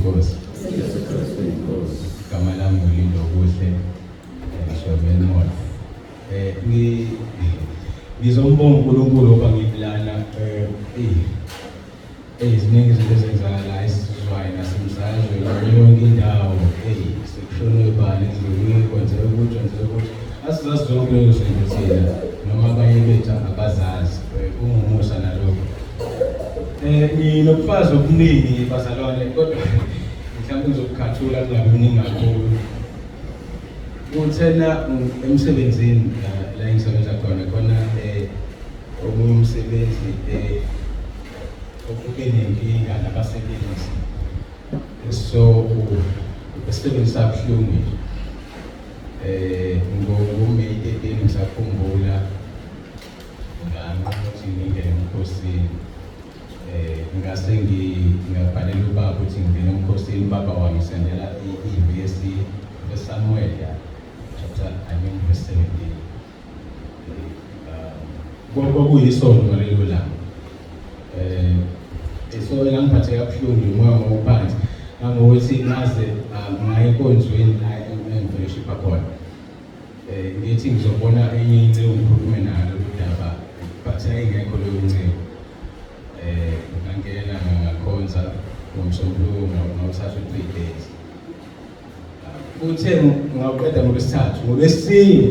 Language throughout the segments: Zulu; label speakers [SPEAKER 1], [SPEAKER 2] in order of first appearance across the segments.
[SPEAKER 1] uyiNkosi.
[SPEAKER 2] Jesu Kristu inkosi.
[SPEAKER 1] Igama lami nguLindokuhle Shobeni Mola. Ngizombonga uNkulunkulu ngoba ngilana ziningi izinto ezenzakalayo esizizwayo nasemsakazweni kuyo yonke indawo. Sekushone ubani endleleni, kwenzeka ukuthi kwenzeka ukuthi asizazi zonke lezo zinto thina noma abanye bethu abazazi. Kungumusa nalokho. Nginobufakazi obuningi bazalwane, kodwa mhlawumbe ngizokukhathula kungabi kuningi kakhulu. Kuthena emsebenzini la engisebenza khona khona omunye umsebenzi okube nenkinga nabasebenzi, so isisebenzi sabuhlungu nje. NgoMay 13, ngisakhumbula, nganquma ukuthi ngingene emkhosini. Ngase ngabhalela ubaba ukuthi ngingene emkhosini. Ubaba wangisendela ivesi eSamuel ya chapter, I mean, verse 17. Kwakuyisonto ngalelo langa. So ngangiphatheka kabuhlungu, umoya wawuphansi ngangokuthi ngaze ngaye enkonzweni la engifellowship khona. Ngithi ngizobona enye inceku, ngikhulume nayo lolu daba, but ayingekho leyo nceku. Ngangena ngakhonza ngoMsombuluko, ngawuthatha u-3 days. Kuthe ngawuqeda ngoLwesithathu, ngoLwesine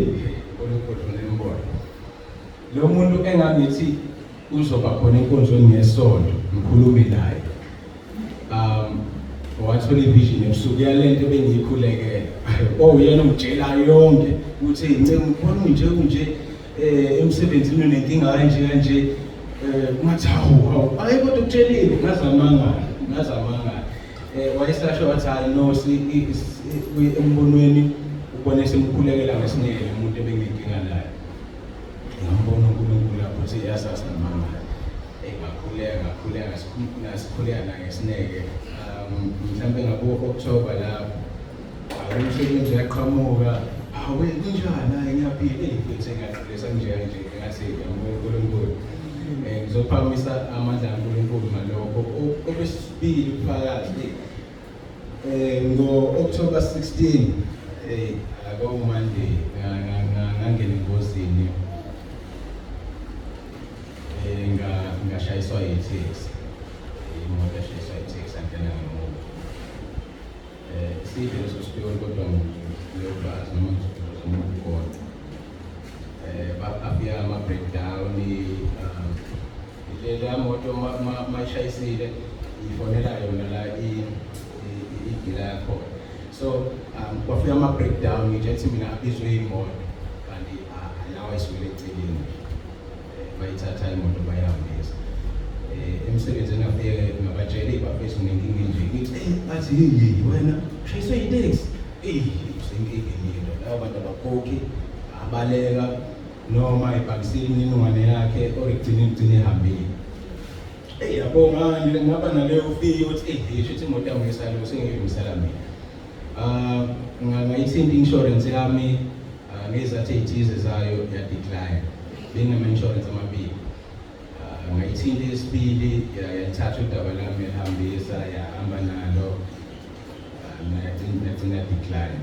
[SPEAKER 1] uNkulunkulu nembona lo muntu engangithi uzoba khona enkonzweni ngesonto ngikhulume naye. Wathola ivision ebusuku yalento bengiyikhulekela. Oh, yena ungitshela yonke ukuthi inceku ngikhona unje unje, emsebenzini unenkinga kanje kanje. Ngathi, "Hawu, hawu, hayi, kodwa ukutshelile." Ngazamangala, ngazamangala. Wayesasho wathi, "Hayi no, si embonweni ubone semkhulekela ngesineke umuntu ebenginenkinga naye." Ngambona uNkulunkulu lapho ukuthi yasasamangala. Ngakhuleka, ngakhuleka, sikhuleka nangesineke. Mhlawumbe ngabo October lapho umsebenzi uyaqhamuka, "Hawe, kunjani?" "Hayi, ngiyaphila." Eyi mfethu, engaxolisa nje nje, ngathi ngiyambona uNkulunkulu. Ngizophakamisa amandla kaNkulunkulu ngalokho. Okwesibili ubufakazi, ngo-October 16, kwaku-Monday, ngangena engozini, ngashayiswa yi-taxi. Imoto yashayiswa yi-taxi, angena ngemuva. Side leso story, kodwa ngiyokwazi noma ngizozama ukugoqa. Afika ama-breakdown. Leya moto mayishayisile ifonela yona la i-dealer yakhona. So kwafika ama-breakdown, ngitshe mina abizwe imoto, kanti alawa isukele eceleni. Bayithatha imoto, bayihambisa. Emsebenzini ngafike ngabatshela, "Ibafethu, nginenkinga enje." Ngithi, "Eyi," bathi, "Hey, wena ushayiswe iteksi?" Eyi, usenkingeni into laba bantu abakhokhi, abaleka noma ibhakisile imininingwane yakhe or ekugcineni igcine ihambile. Eyi yabo, ngaba naleyo fear ukuthi eyi, shuthi imoto yami ngisalo sengiyilungisela mina. Ngayithinta i-insurance yami ngezizathu ey'thize zayo ya-decline. Benginama-insurance amabili. Ngayithinta eyesibili, yalithatha udaba lami, yalihambisa, yahamba nalo, yagcina decline.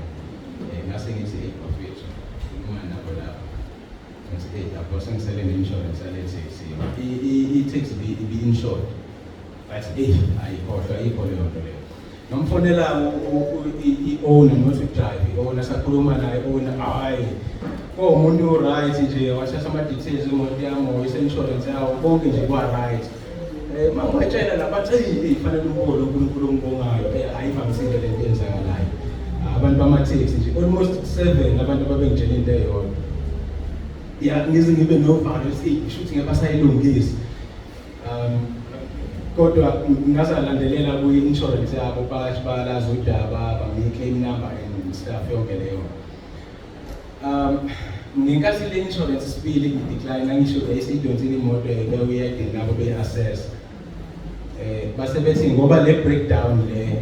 [SPEAKER 1] Ngase ngithi, "Eyi bafethu, khuluma nabo lapho." Ngithi, "Eyi lapho sengisele ne-insurance yale taxi." I-taxi ibi-insured. Bathi, "Eyi, ayikhohlwa, ayikho leyo nto leyo." Ngamfonela i-owner, not i-driver, i-owner. Sakhuluma naye i-owner, hhayi, kuwumuntu o-right nje, wathatha ama-details emoto yami, wayise-insurance yawo, konke nje kwa-right. Uma ngibatshela la bathi, "Eyi, fanele umbone uNkulunkulu ombongayo." Ayivamisile lento eyenzakalayo. Abantu bama-taxi nje, almost seven abantu ababengitshela into eyodwa. Ya, ngize ngibe novalo ukuthi eyi, shuthi ngeke basayilungisa. Kodwa ngasalandelela kwi-insurance yabo, bathi balazi udaba, bangiyi-claim number and stuff yonke leyo. Ngenkathi le insurance sibili i-decline, angisho yayisiyidonsile imoto bewuyedini nabo beyi-assess. Base bethi ngoba le breakdown le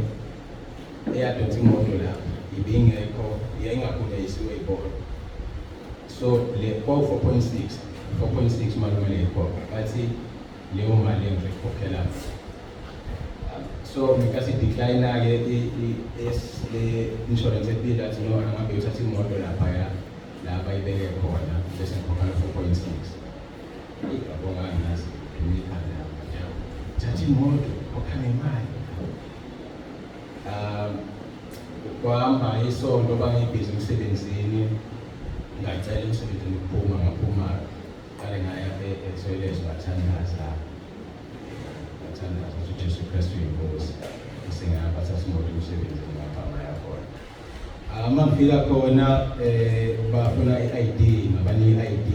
[SPEAKER 1] eyadonsa imoto lapha ibingekho, yayingagunyazisiwe yibona. So le kwawu 4.6, 4.6 imali kumele ikhokhe, bathi leyo mali engizokukhokhela. So ngenkathi i-decline-ke le insurance epila athi no, angabe uthatha imoto laphaya la bayibeke khona bese ngikhokha lo 4.6. Eyi, ngabonga, ngazi ikhanda, thatha imoto, khokha nemali. Kwahamba isonto, bangibhizi emsebenzini, ngacela emsebenzini ukuphuma, ngaphuma, qale ngaya e-toilet, ngathandaza, ngathandaza ukuthi uJesu Kristu uyinkosi. Bese ngihamba, thatha imoto emsebenzini, ngapha ngaya khona. Uma ngifika khona, bafuna i-ID, ngabanika i-ID.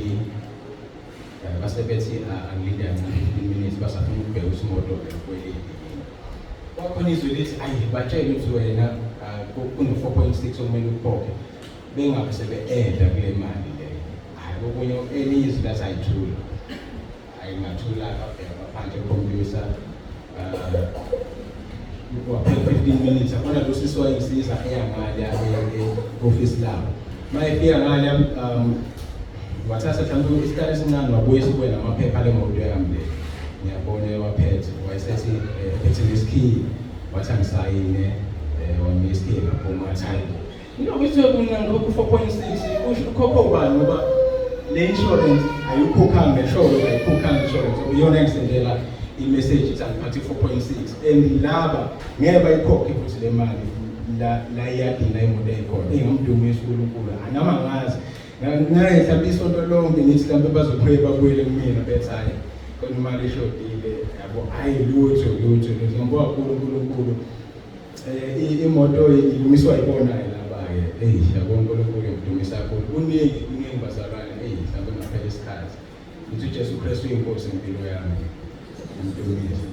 [SPEAKER 1] Base bethi angilinde 15 minutes, basafuna ukubheka ukuthi imoto ekweleti. Kwakhona izwi lithi, ayi, batshele ukuthi wena kune-4.6 okumele ukhokhe, bengabe sebe-eda kule mali leyo. Hhayi, kokunye elinye izwi lathi, ayithula. Hhayi, ngathula, babheka ngaphandle ekhompyutha. Kwaphela 15 minutes, akhona lo sisi wayengisiza eya ngale e-ofisi labo. Uma efika ngale, wathatha mhlawumbe isikhathi esincane, wabuye sibuye namaphepha ale moto yami le, ngiyabona waphethe, wayesethi ephethe nesikhiye, wathi angisayine, wanginika isikhiye, ngaphuma. Wathi, hayi, njengoba ithiwe mina ngikhokha u-4.6, kusho ukhokha ubani? Ngoba le insurance ayikhokhanga, ngeshoyo ayikhokhanga insurance, iyona engisendela i-message ithi angiphathe i-4.6 and laba ngeke bayikhokhe futhi le mali la la iyadina imoto eyikhona. Engamdumisa uNkulunkulu, anoma ngazi naye mhlawumbe isonto lonke ngithi mhlawumbe bazobuye babuyele kumina bethi, hayi, khona imali eshodile, yabo. Hayi, lutho, lutho, lutho. Ngibonga kakhulu uNkulunkulu. Imoto ilungiswa yibona-ke laba-ke. Eyi, yabo, uNkulunkulu ngidumisa kakhulu. Kuningi, kuningi, bazalwane. Eyi, mhlawumbe ngaphela isikhathi. Ngithi uJesu Kristu uyinkosi empilo yami, ngimdumise.